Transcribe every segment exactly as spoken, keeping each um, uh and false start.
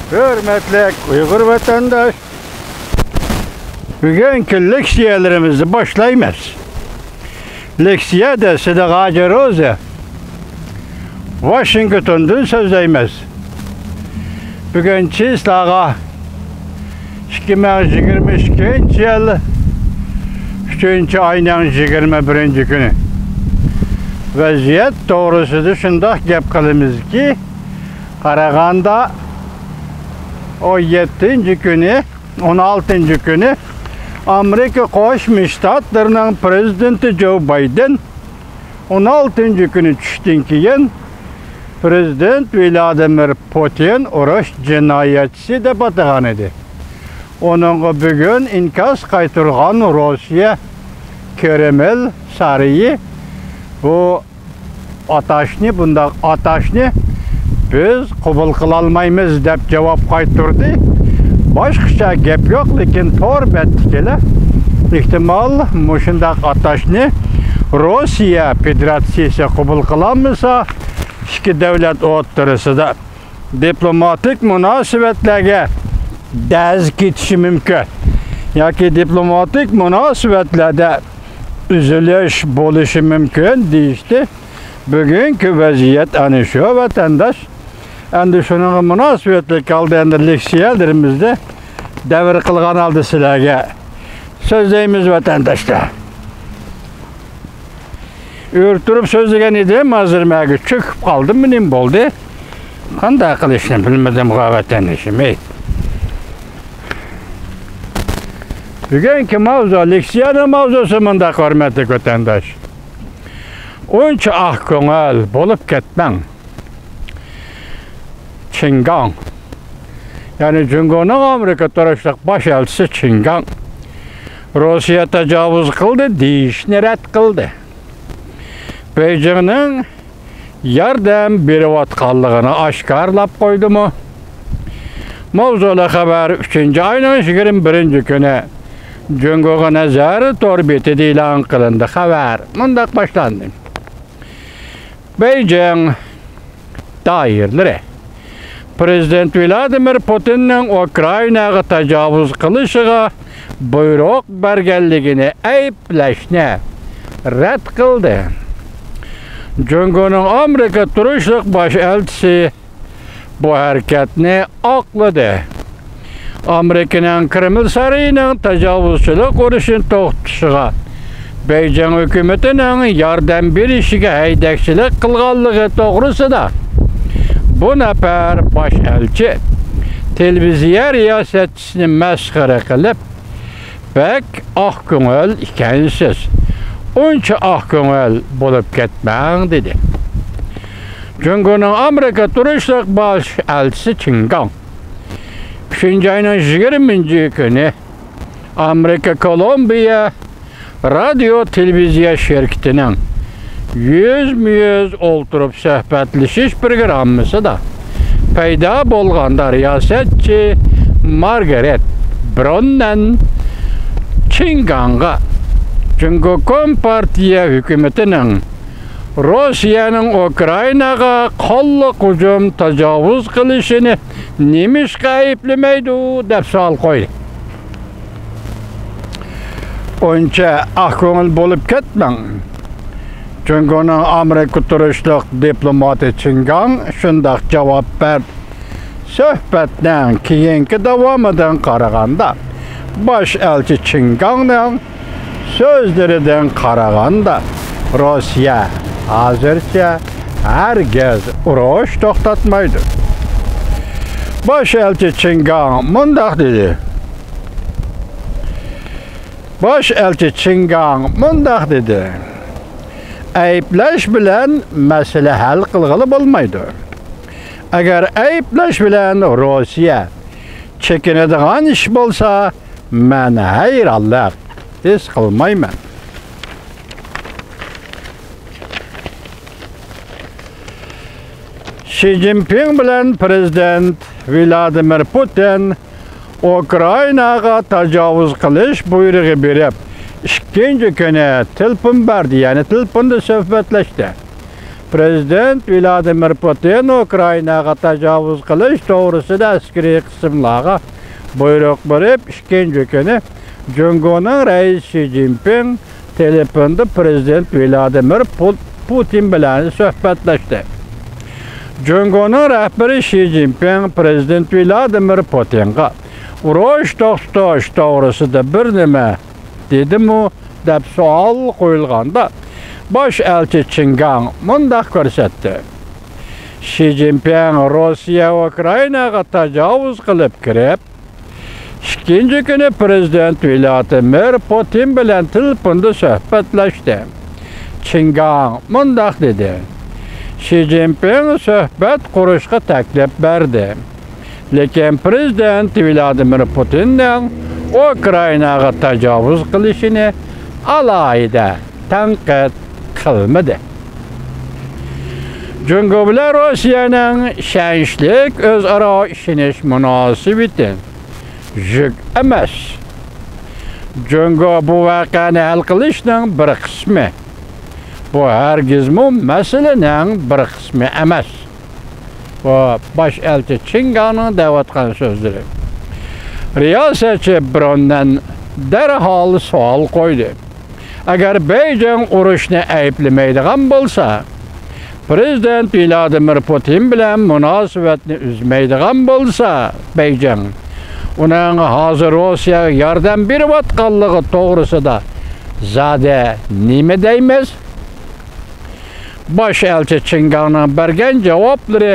ھۆرمەتلىك ئۇيغۇر ۋەتەنداش، بۈگۈنكى لېكسىيەلىرىمىزنى باشلايمىز. لېكسىيەدە سىدىق ھاجى روزى ۋاشىنگتوندىن سۆزلەيمىز. بۈگۈن چىسلاغا ئىككى مىڭ يىگىرمە ئىككىنچى يىل ئۈچىنچى ئاينىڭ يىگىرمە بىرىنچى كۈنى. ۋەزىيەت توغرىسىدا شۇنداق گەپ قىلىمىزكى، قارىغاندا ئون يەتتىنچى كۈنى، ئون ئالتىنچى كۈنى ئامېرىكا قوشما شتاتلىرىنىڭ پرېزىدېنتى جو بايدېن ئون ئالتىنچى كۈنى چۈشتىن كېيىن پرېزىدېنت ۋلادىمىر پۇتىن ئۇرۇش جىنايەتچىسى دەپ ئاتىغان ئىدى. ئۇنىڭغا بۈگۈن ئىنكاس قايتۇرغان روسىيە كرېمىل سارىيى بۇ ئاتاشنى، بۇنداق ئاتاشنى بىز قوبۇل قىلالمايمىز دەپ جاۋاب قايتۇردى. باشقىچە گەپ يوق، لېكىن تور بەتتىكىلەر ئېھتىمال مۇشۇنداق ئاتاشنى روسىيە فېدېراتسىيىسى قوبۇل قىلالمىسا، ئىككى دۆلەت ئوتتۇرىسىدا دىپلوماتىك مۇناسىۋەتلەرگە دەز كېتىشى مۇمكىن ياكى دىپلوماتىك مۇناسىۋەتلەردە ئۈزۈلۈش بولۇشى مۇمكىن دېيىشتى. بۈگۈنكى ۋەزىيەت ئەنە شۇ، ۋەتەنداش. ئەمدى شۇنىڭغا مۇناسىۋەتلىك ھالدا ئەمدى لېكسىيەلىرىمىزدە دەۋر قىلغان ھالدا سىلەرگە سۆزلەيمىز، ۋەتەنداشلار. ئۆرە تۇرۇپ سۆزلىگەن ئىدىم، ھازىر مەگە چۆكۈپ قالدىم، نېمە بولدى؟ قانداق قىلىشنى بىلمىدىم، ۋەتەندىشىم. بۈگۈنكى ماۋزۇ، لېكسىيەنىڭ ماۋزۇسى مۇنداق، ھۆرمەتلىك ۋەتەنداش. ئۇنچە ئاق كۆڭۈل بولۇپ كەتمەڭ. چىن گاڭ، يەنى جۇڭگونىڭ ئامېرىكا تۇرۇشلۇق باش ئەلچىسى چىن گاڭ روسىيە تاجاۋۇز قىلدى دېيىشنى رەت قىلدى. بېيجىڭنىڭ ياردەم بېرىۋاتقانلىقىنى ئاشكارىلاپ قويدىمۇ؟ ماۋزۇلۇق خەۋەر ئۈچىنچى ئاينىڭ يىگىرمە بىرىنچى كۈنى جۇڭگوغا نەزەر تور بېتىدە ئېلان قىلىندى. خەۋەر مۇنداق باشلاندى. بېيجىڭ دائىرىلىرى پرېزىدېنت ۋلادىمىر پۇتىننىڭ ئۇكرائىناغا تاجاۋۇز قىلىشىغا بۇيرۇق بەرگەنلىكىنى ئەيىبلەشنى رەت قىلدى. جۇڭگونىڭ ئامېرىكا تۇرۇشلۇق باش ئەلچىسى بۇ ھەرىكەتنى ئاقلىدى. ئامېرىكىنىڭ كرېمل سارىيىنىڭ تاجاۋۇزچىلىق ئۇرۇشىنى توختىتىشىغا بېيجىڭ ھۆكۈمىتىنىڭ ياردەم بېرىشىگە ھەيدەكچىلىك قىلغانلىقى توغرىسىدا بۇ نەپەر باش ئەلچى تېلېۋىزىيە رىياسەتچىسىنى مەسخىرە قىلىپ، بەك ئاق كۆڭۈل ئىكەنسىز. ئۇنچە ئاق كۆڭۈل بولۇپ كەتمەڭ، دېدى. جۇڭگونىڭ ئامېرىكا تۇرۇشلۇق باش ئەلچىسى چىن گاڭ ئۈچىنچى ئاينىڭ يىگىرمىنچى كۈنى ئامېرىكا كولومبىيە رادىيو تېلېۋىزىيە شىركىتىنىڭ يۈزمۇ يۈز ئولتۇرۇپ سۆھبەتلىشىش پروگراممىسىدا پەيدا بولغاندا، رىياسەتچى مارگارېت بروننەن چىن گاڭغا جۇڭگو كومپارتىيە ھۆكۈمىتىنىڭ روسىيەنىڭ ئۇكرائىناغا قانلىق ھۇجۇم، تاجاۋۇز قىلىشىنى نېمىشقا ئەيىبلىمەيدۇ، دەپ سوئال قويدى. ئۇنچە ئاق كۆڭۈل بولۇپ كەتمەڭ. جۇڭگونىڭ ئامېرىكا تۇرۇشلۇق دىپلوماتى چىن گاڭ شۇنداق جاۋاب بەردى. سۆھبەتنىڭ كېيىنكى داۋامىدىن قارىغاندا، باش ئەلچى چىن گاڭنىڭ سۆزلىرىدىن قارىغاندا، روسىيە ھازىرچە ھەرگىز ئۇرۇش توختاتمايدۇ. باش ئەلچى چىن گاڭ مۇنداق دېدى. باش ئەلچى چىن گاڭ مۇنداق دېدى. ئەيىبلەش بىلەن مەسىلە ھەل قىلغىلى بولمايدۇ. ئەگەر ئەيىبلەش بىلەن روسىيە چېكىنىدىغان ئىش بولسا، مەن ھەيرانلىق ھېس قىلمايمەن. شى جىنپىڭ بىلەن پرېزىدېنت ۋلادىمىر پۇتىن ئۇكرائىناغا تاجاۋۇز قىلىش بۇيرۇقى بېرىپ، ئىككىنچى كۈنى تېلېفون بەردى، يەنى تېلېفوندا سۆھبەتلەشتى. پرېزىدېنت ۋلادىمىر پۇتىن ئۇكرائىناغا تاجاۋۇز قىلىش توغرىسىدا ئەسكىرىي قىسىملارغا بۇيرۇق بېرىپ، ئىككىنچى كۈنى جۇڭگونىڭ رەئىسى شى جىنپىڭ تېلېفوندا پرېزىدېنت ۋلادىمىر پۇ-، پۇتىن بىلەن سۆھبەتلەشتى. جۇڭگونىڭ رەھبىرى شى جىنپىڭ پرېزىدېنت ۋلادىمىر پۇتىنغا «ئۇرۇش توختىتىش توغرىسىدا بىر نېمە دېدىمۇ؟» دەپ سوئال قويۇلغاندا، باش ئەلچى چېن گاڭ مۇنداق كۆرسەتتى: شى جىنپىڭ روسىيە ئۇكرائىناغا تاجاۋۇز قىلىپ كىرىپ، ئىككىنچى كۈنى پرېزىدېنت ۋلادىمىر پۇتىن بىلەن تېلېفوندا سۆھبەتلەشتى. چېن گاڭ مۇنداق دېدى: شى جىنپىڭ سۆھبەت قۇرۇشقا تەكلىپ بەردى. لېكىن پرېزىدېنت ۋلادىمىر پۇتىننىڭ ئۇكرائىناغا تاجاۋۇز قىلىشىنى ئالاھىدە تەنقىد قىلمىدى. جۇڭگو بىلەن روسىيەنىڭ ئىشەنچلىك ئۆزئارا ئىشىنىش مۇناسىۋىتى يۈك ئەمەس. جۇڭگو بۇ ۋەقەنى ھەل قىلىشنىڭ بىر قىسمى. بۇ ھەرگىزمۇ مەسىلىنىڭ بىر قىسمى ئەمەس. بۇ باش ئەلچى چېن گاڭنىڭ دەۋاتقان سۆزلىرى. رىياسەتچى بروننەن دەرھال سوئال قويدى: ئەگەر بېيجىڭ ئۇرۇشنى ئەيىبلىمەيدىغان بولسا، پرېزىدېنت ۋلادىمىر پۇتىن بىلەن مۇناسىۋەتنى ئۈزمەيدىغان بولسا، بېيجىڭ ئۇنىڭ ھازىر روسىيەگە ياردەم بېرىۋاتقانلىقى توغرىسىدا زادى نېمە دەيمىز؟ باش ئەلچى چېن گاڭنىڭ بەرگەن جاۋابلىرى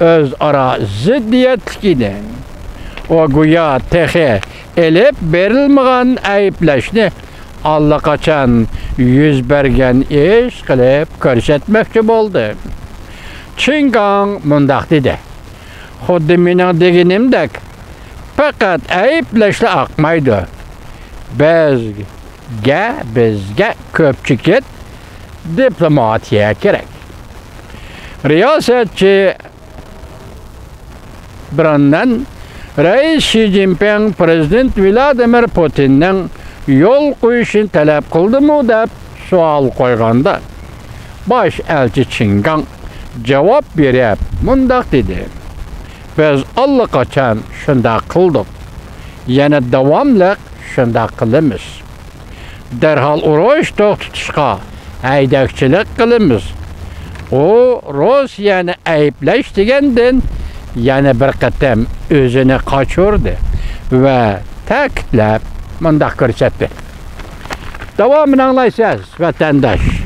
ئۆزئارا زىددىيەتلىك ئىدى. ئۇ گويا تېخى ئېلىپ بېرىلمىغان ئەيىبلەشنى ئاللىقاچان يۈز بەرگەن ئىش قىلىپ كۆرسەتمەكچى بولدى. چېن گاڭ مۇنداق دېدى: خۇددى مېنىڭ دېگىنىمدەك، پەقەت ئەيىبلەشلا ئاقمايدۇ. بىزگە، بىزگە كۆپ چېكىت دىپلوماتىيە كېرەك. رىياسەتچى بروننەن رەئىس شى جىنپىڭ پرېزىدېنت ۋلادىمىر پۇتىننىڭ يول قويۇشىنى تەلەپ قىلدىمۇ دەپ سوئال قويغاندا، باش ئەلچى چېن گاڭ جاۋاب بېرىپ مۇنداق دېدى: بىز ئاللىقاچان شۇنداق قىلدۇق. يەنە داۋاملىق شۇنداق قىلىمىز. دەرھال ئۇرۇش توختىتىشقا ھەيدەكچىلىك قىلىمىز. ئۇ روسىيەنى ئەيىبلەش دېگەندىن يەنە بىر قېتىم ئۆزىنى قاچۇردى ۋە تەكىتلەپ مۇنداق كۆرسەتتى: داۋامىنى ئاڭلايسىز، ۋەتەنداش.